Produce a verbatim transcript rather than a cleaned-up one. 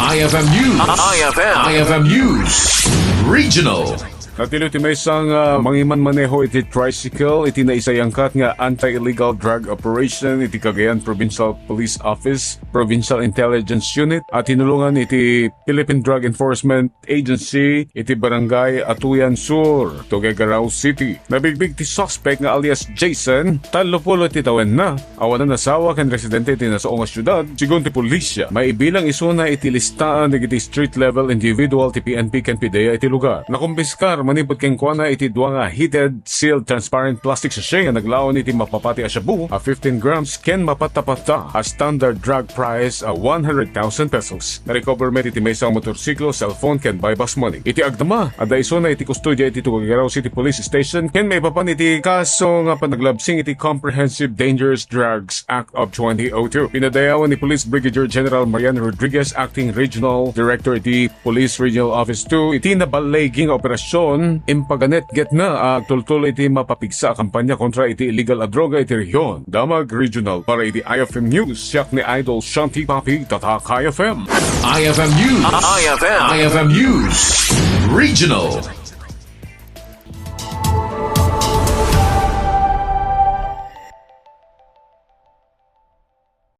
I F M News. I F M. I F M News. Regional. Natiliw ti maysa nga mangimanmaneho iti tricycle iti naisayangkat nga anti-illegal drug operation iti Cagayan Provincial Police Office, Provincial Intelligence Unit, a tinulongan iti Philippine Drug Enforcement Agency iti Barangay Atuyan Sur, Tuguegarao City. Nabigbig ti suspect nga alias Jason, tallopulo ti tawenna. Awanan asawa ken residente iti nasao nga siudad, sigun ti pulisya. Maibilang isuna iti listaan dagiti street level individual ti P N P ken PDEA iti lugar. Nakumpiskar manipud kenkuana iti dua nga heated, sealed, transparent plastic sachet nga naglaon iti mapapati a shabu a fifteen grams ken mapatta-patta a standard drug price a one hundred thousand pesos. Narecover met iti maysa a motorsiklo, cellphone ken buy-bust money. Iti agdama, adda isuna iti kustodiya iti Tuguegarao City Police Station ken maipapan iti kaso nga panaglabsing iti Comprehensive Dangerous Drugs Act of twenty oh two. Pinadayawan ni Police Brigadier General Marian Rodriguez, Acting Regional Director iti Police Regional Office two, iti naballigi nga operasyon, impaganetgetna a agtultuloy iti mapapigsa a kampanya kontra iti illegal a droga iti rehiyon. Damag Regional para iti I F M News, siak ni Idol Shanti Papi, Tatak I F M. I F M News. I F M. I F M News. Regional.